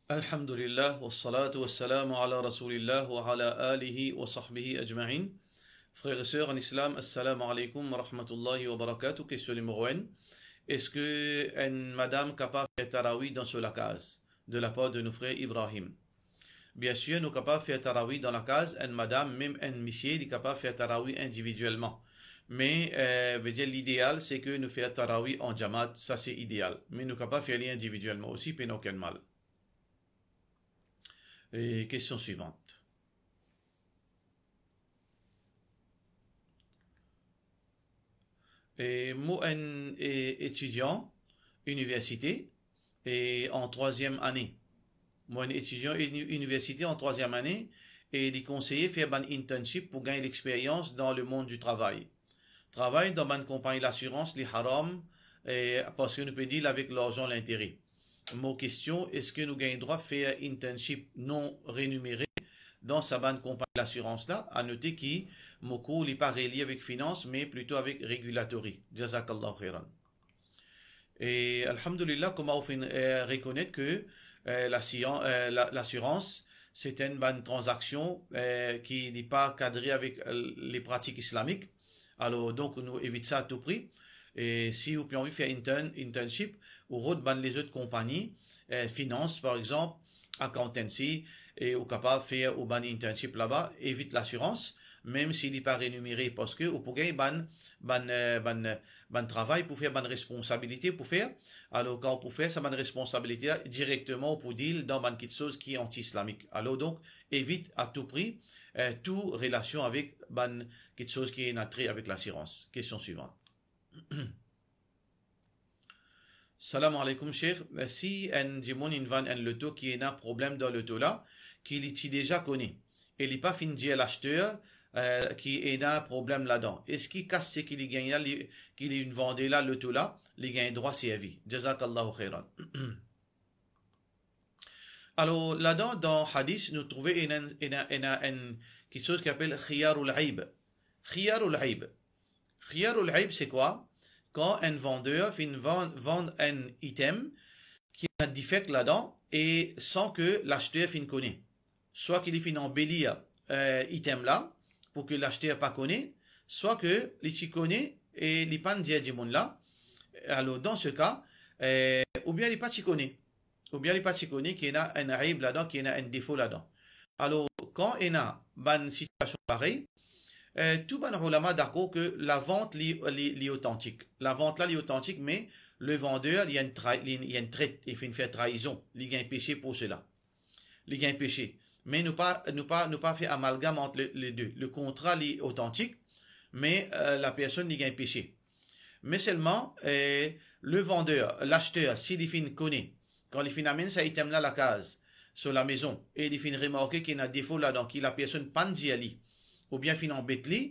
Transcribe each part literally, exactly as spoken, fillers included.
Alhamdulillah, wassalatu wassalamu ala Rasoulillah wa ala alihi wa sahbihi ajma'in. Frer e ser an Islam, assalamu alaikum wa rahmatullahi wa barakatuh. Kestion nimero enn, eski enn madam kapav fer tarawi dan so lakaz? De lapar de nou frer Ibrahim. Biensir, nou kapav fer tarawi dan lakaz enn madam, mem enn misie, li kapav fer tarawi individielman. Me, eh, vedir, lideal, se ke nou fer tarawi an jamaat, sa se ideal. Me nou kapav fer li individielman osi, pena okenn mal. E kestion swivant. E mo enn, e, etidian iniversite, e an trwaziem ane. Mo enn etidian ini-, iniversite an trwaziem ane, e li konseye fer bann internship pou gagn lexperyans dan lemond di travay. Travay dan bann konpagni lasirans, li haram, e, parski nou pe deal avek larzan lintere. Mo kestion, eski nou gagn drwa fer internship non renimere dan sa bann konpagni lasirans la? A note ki mo kour li pa relie avek finans, me plito avek regulatory. Jazakallahu khairan. E alhamdulillah, kouma ou finn, eh, rekonet ke, eh, lasian-, eh, la-, lasirans, se enn bann tranzaksion, eh, ki li pa kadre avek, eh, le pratik islamik. Alor, donk, nou evit sa a tou pri. E si ou pe anvi fer intern-, internship, ou rod bann lezot konpagni, eh, finans, par exanp, accountancy, e ou kapav fer ou bann internship laba, evit lasirans, mem si li pa renimere, parski ou pou gagn bann, bann, eh, bann, bann travay pou fer, bann responsabilite pou fer. Alor, kan ou pou fer sa bann responsabilite la, direkteman ou pou deal dan bann kiksoz ki anti-islamik. Alor, donk, evit a tou pri, eh, tou relasion avek bann kiksoz ki ena tre avek lasirans. Kestion swivant. Salam alaikum, Sheikh. Si enn dimoun inn vann enn loto ki ena problem dan loto la, ki li ti deza kone, e li pa finn dir laster, eh, ki ena problem ladan, eski kas seki li gagn la, li, ki li vande la loto la, li gagn drwa servi? Jazakallahu khairan. Alor, ladan, dan hadis, nou trouve ena, ena, ena enn kiksoz ki apel khiyarul aib. Khiyarul aib. Khiyarul aib, se kwa? Kan enn vander finn vann, vann enn item ki ena defect ladan e san ke laster finn kone. Swa ki li finn anbelir, eh, item la, pou ke laster pa kone, swa ke li ti kone e li pa'nn dir dimoun la. Alor, dan se ka, eh, oubien li pa ti kone. Oubien li pa ti kone ki ena enn aib ladan, ki ena enn defo ladan. Alor, kan ena bann sitiasion parey, eh, tou bann oulama dakor ke lavant li, li, li otantik. Lavant la, li otantik, me le vander, li enn tra-, li, li enn tret, li finn fer traizon, li gagn pese pou sela. Li gagn pese. Me nou pa, nou pa, nou pa fer amalgam ant le, le de. Le kontra, li otantik, me, eh, lapersonn, li gagn pese. Me selman, eh, le vander, laster, si li finn kone, kan li finn amenn sa item la lakaz, so lamezon, e li finn remarke ki ena defo ladan, ki lapersonn pa'nn dir li, oubien finn anbet li,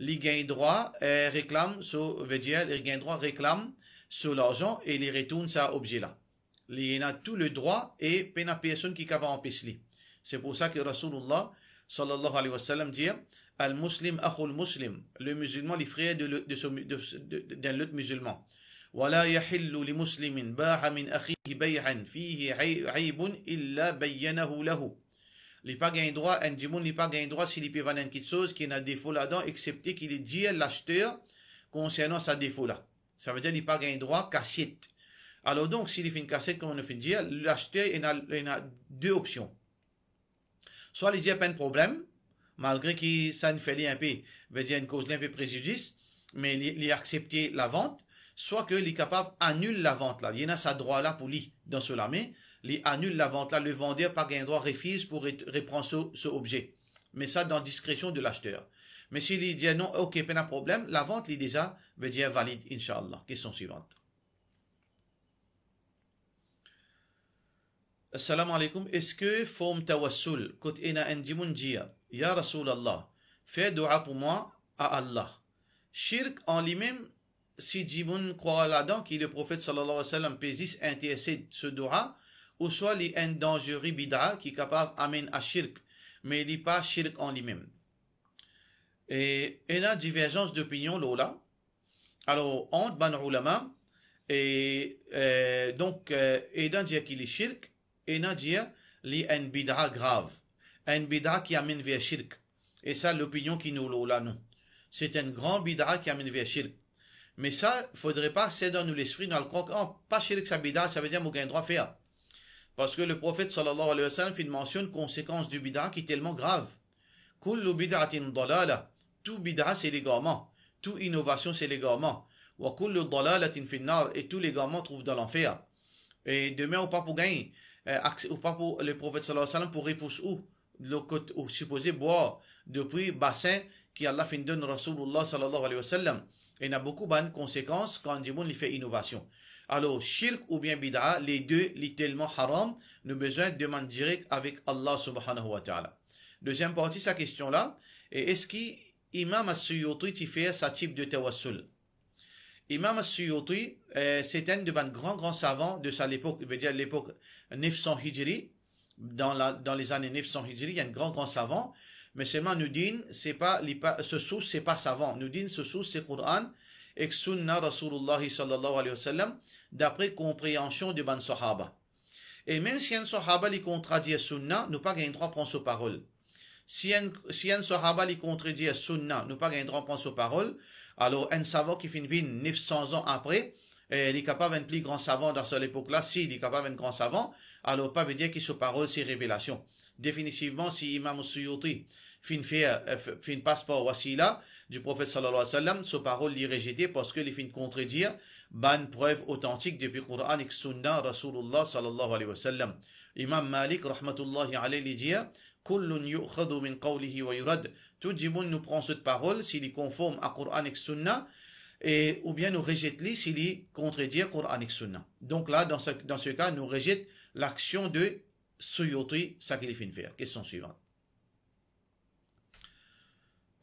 li gagn drwa, eh, reklam so, vedir, li gagn drwa reklam so larzan e li retourn sa obze la. Li ena tou le drwa e pena personn ki kapav anpes li. Se pou sa ki Rasoulillah, sallallahu alayhi wa sallam, dir, "Al-Muslim akhul Muslim." Le mizilman, li frer de le, de so, de, de, de, d'un lot mizilman. "Wa la yahillu li Muslimin ba'a min akhihi bay'an fihi ay-, aybun illa bayyanahu lahu." Li pa gagn drwa, enn dimoun, li pa gagn drwa si li pe vann enn kiksoz ki ena defo ladan, exsepte ki li dir laster konsernan sa defo la. Savedir li pa gagn drwa kasiet. Alor donk, si li finn kasiet, kouma nou finn dir, laster ena, ena de opsion. Swa li dir pa'nn problem, malgre ki sa inn fer li inpe, vedir inn koz li inpe prezidis, me li, li aksepte lavant, swa ke li kapav anil lavant la. Li ena sa drwa la pou li, dan so lame, li anil lavant la, le vander pa gagn drwa refiz pou re-, repran so, so obze. Me sa dan diskresion de laster. Me si li dir non, ok, pena problem, lavant li deza, vedir valid, inshallah. Kestion swivant. Assalamu alaikum. Eski form tawassul, kot ena enn dimoun dir, "Ya Rasoulillah, fer doua pou mwa a Allah." Shirk an limem, si dimoun krwar ladan ki Leprofet sallallahu alayhi wa sallam pe zis intersed so doua, ouswa li enn danzere bida ki kapav amenn a shirk, me li pa shirk an limem. E ena diverzans dopinion lor la. Alor, ant bann oulama, e, eh, donk, eh, ena dir ki li shirk, ena dir li enn bid'a grav, enn bid'a ki amenn ver shirk. E sa, lopinion ki nou lor la, nou. Se enn gran bid'a ki amenn ver shirk. Me sa, fodre pa sed dan nou lespri, nou al krwar ki, oh, pa shirk sa bid'a, savedir mo gagn drwa fer. Parski Leprofet, sallallahu alayhi wa sallam, finn mansionn konsekans di bid'a ki telman grav. Kullu bid'atin dalala. Tou bid'a, se legarman. Tou inovasion, se legarman. Wa kullu dalalatin fin nar. E tou legarman trouv dan lanfer. E demin, ou pa pou gagn, eh, akse, ou pa pou, Leprofet, sallallahu alayhi wa sallam, pou repous ou, lo kot ou sipoze bwar, depi basin ki Allah finn donn Rasoulillah, sallallahu alayhi wa sallam. Ena boukou bann konsekans kan dimoun li fer inovasion. Alor, shirk oubien bid'a, le de, li telman haram, nou bizin demann direk avek Allah, subhanahu wa ta'ala. Deziem parti sa kestion la, e eski Imam As-Suyuti ti fer sa tip de tawassul? Imam As-Suyuti, eh, se enn de bann gran, gran savan de sa lepok, vedir lepok nef san Hijri, dan la, dan lezane nef san Hijri, li enn gran, gran savan, me selman nou dir, se pa, li pa, so sours, se pa savan. Nou dir, so sours, se Koran ek Sunna Rasoulillah, sallallahu alayhi wa sallam, dapre konpreansion de bann sahaba. E mem si enn sahaba li kontradir Sunna, nou pa gagn drwa pran so parol. Si enn, si enn sahaba li kontradir Sunna, nou pa gagn drwa pran so parol. Alor, enn savan ki finn vinn nef san zan apre, eh, li kapav enn pli gran savan dan so lepok la, si li kapav enn gran savan, alor pa vedir ki so parol se revelasion. Definitivman, si Imam Suyuti finn fer, eh, f-, finn pas par wasila di Profet, sallallahu alayhi wa sallam, so parol li rezete parski li finn kontradir bann prev otantik depi Koran ek Sunna Rasoulillah, sallallahu alayhi wa sallam. Imam Malik, rahmatullahi alayh, li dir, "Kullun yu'khadhu min qawlihi wa yurad." Tou dimoun nou pran so parol si li konform a Koran ek Sunna, e, oubien nou rezet li si li kontradir Koran ek Sunna. Donk la, dan se, dan se ka, nou rezet laksion de Suyuti, sa ki li finn fer. Kestion swivan.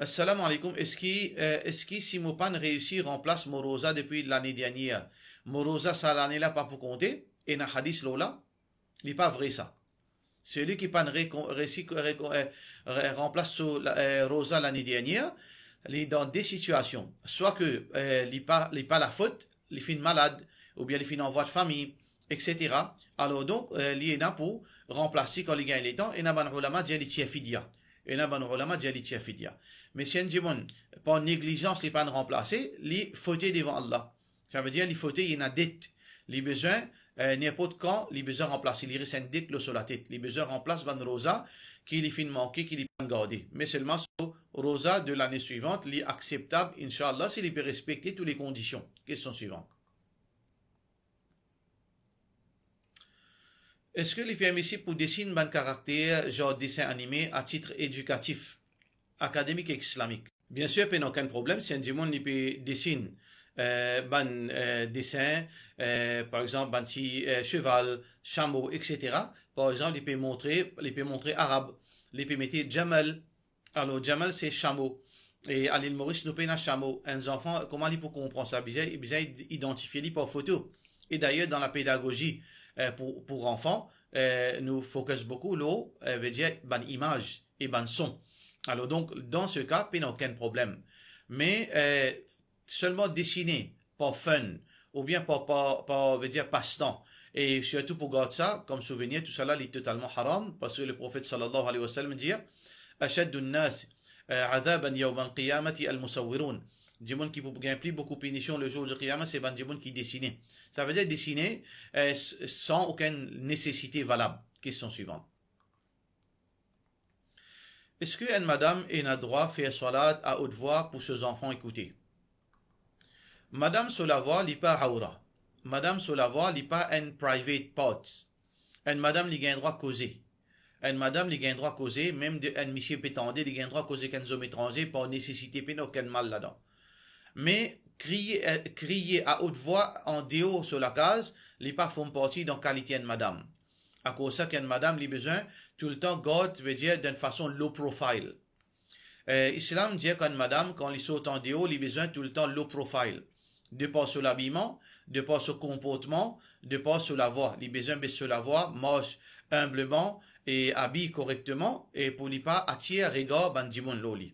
Assalamu alaikum. Eski, eh, eski si mo pa'nn reisi ranplas mo roza depi lane dernier, mo roza sa lane la pa pou konte? Ena hadis lor la? Li pa vre sa. Seli ki pa'nn rekon-, reisi, rekon-, eh, re-, ranplas so la, eh, roza lane dernier, li dan de sitiasion. Swa ke, eh, li pa, li pa lafot, li finn malad, oubien li finn anvwar fami, et cetera. Alor donk, eh, li ena pou ranplas li kan li gagn letan, ena bann oulama dir li tir fidya. Ena bann oulama dir li tir fidya. Me si enn dimoun, par neglizans, li pa'nn ranplase, li fote devan Allah. Savedir li fote, li ena det. Li bizin, eh, ninport kan, li bizin ranplase, li res enn det lor so latet. Li bizin ranplas bann roza ki li finn manke, ki li pa'nn garde. Me selman so roza de lane swivant, li akseptab, inshallah, si li pe respekte tou le kondision. Kestion swivan. Eski li permisib pou desin bann karakter, zar desin anime, a tit edikatif, akademik ek islamik? Biensir, pena okenn problem. Si enn dimoun li pe desin, eh, bann, eh, desin, eh, par exanp, bann ti, eh, seval, samo, et cetera. Par exanp, li pe montre, li pe montre arab, li pe mete jamal, Alor, jamal se samo. E a Lil Moris, nou pena samo. Enn zanfan, kouma li pou konpran sa? Bizin, bizin id-, idantifie li par foto. E dayer, dan lapedagozi, eh, pou, pou zanfan, eh, nou focus boukou lor, eh, vedir bann imaz e bann son. Alor, donk, dan se ka, pena okenn problem. Me, eh, selman desine par fun, oubien par, par, par, vedir, pastan. E sirtou pou gard sa kom souvenir, tousala li totalman haram, parski Leprofet, sallallahu alayhi wa sallam, dir, "Ashaddun nas, eh, adhaban yawmal qiyamati al-musawwirun." Dimoun ki pou gagn pli boukou pinision lezour di qiyama, se bann dimoun ki desine. Savedir desine, eh, s-, san okenn nesesite valab. Kestion swivan. Eski enn madam ena drwa fer swalat a ot vwa pou so zanfan ekoute? Madam so lavwa, li pa awra. Madam so lavwa, li pa enn private parts. Enn madam, li gagn drwa koze. Enn madam, li gagn drwa koze, mem de enn misie pe tande, li gagn drwa koze ek enn zom etranze par nesesite, pena okenn mal ladan. Me kriye, eh, kriye a ot vwa andeor so lakaz, li pa form parti dan kalite enn madam. Akoz sa ki enn madam, li bizin toultan gard, vedir, dan enn fason low profile. Eh, Islam dir ki enn madam, kan li sort andeor, li bizin toultan low profile. De par so labiman, de par so konportman, de par so lavwa. Li bizin bes so lavwa, mars inbleman e abiy korekteman, e pou li pa atir regar bann dimoun lor li.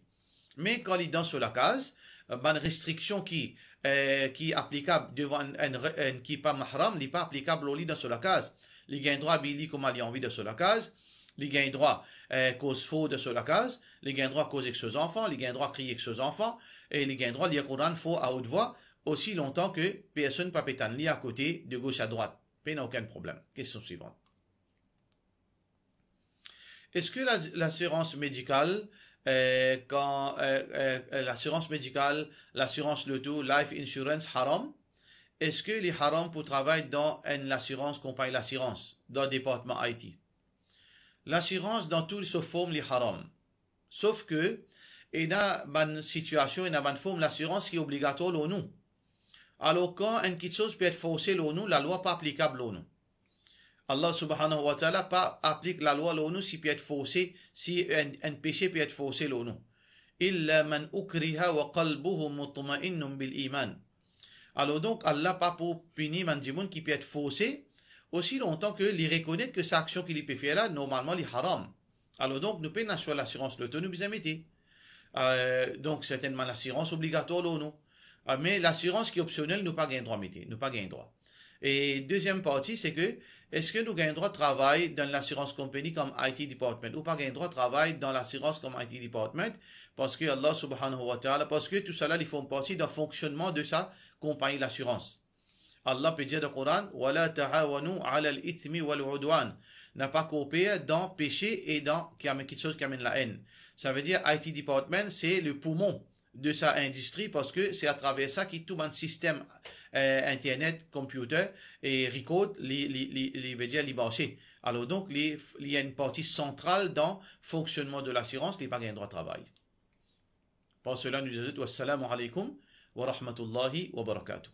Me kan li dan so lakaz, bann restriksion ki, eh, ki aplikab devan enn, enn re-, enn ki pa mahram, li pa aplikab lor li dan so lakaz. Li gagn drwa abiy li kouma li anvi dan so lakaz, li gagn drwa, eh, koz for dan so lakaz, li gagn drwa koz ek so zanfan, li gagn drwa kriy ek so zanfan, e li gagn drwa lir Koran for a haute voix, osi lontan ke personn pa pe tann li akote, de gos a drwat. Pena okenn problem. Kestion swivan. Eski la, lasirans medikal, eh, kan, eh, eh, lasirans medikal, lasirans loto, life insurance, haram? Eski li haram pou travay dan enn lasirans, konpagni lasirans, dan departman I T? Lasirans dan tou so form li haram. Sof ke ena bann sitiasion, ena bann form lasirans ki obligatwar lor nou. Alor, kan enn kiksoz pe et forse lor nou, lalwa pa aplikab lor nou. Allah subhanahu wa ta'ala pa aplik lalwa lor nou si pe et forse, si enn, enn pese pe et forse lor nou. Illa man ukriha wa qalbuhu mutma'innun bil iman. Alor donk, Allah pa pou pini bann dimoun ki pe et forse, osi lontan ke li rekonet ke sa aksion ki li pe fer la, normalman li haram. Alor donk, nou pena swa lasirans loto nou bizin mete. Eh, donk, sertennman lasirans obligatwar lor nou. Ah, me lasirans ki opsionel, nou pa gagn drwa mete, nou pa gagn drwa. E deziem parti, se ke, eski nou gagn drwa travay dan lasirans company kom I T department? Ou pa gagn drwa travay dan lasirans kom I T department, parski Allah subhanahu wa ta'ala, parski tousala li form parti dan fonksionnman de sa konpagni lasirans. Allah pe dir dan Koran, "Wa la ta'awanu 'ala al-ithmi wal 'udwan." Na pa kooper dan pese e dan ki amenn kiksoz ki amenn laenn. Savedir I T department, se le poumon de sa indistri, parski se atraver sa ki tou bann sistem, eh, internet, computer e record, li, li, li, li, vedir li marse. Alor donk, li, li enn parti santral dan fonksionnman de lasirans, li pa gagn drwa travay. Par sela, nou dir zot, wassalamu alaykum wa rahmatullahi wa barakatuh.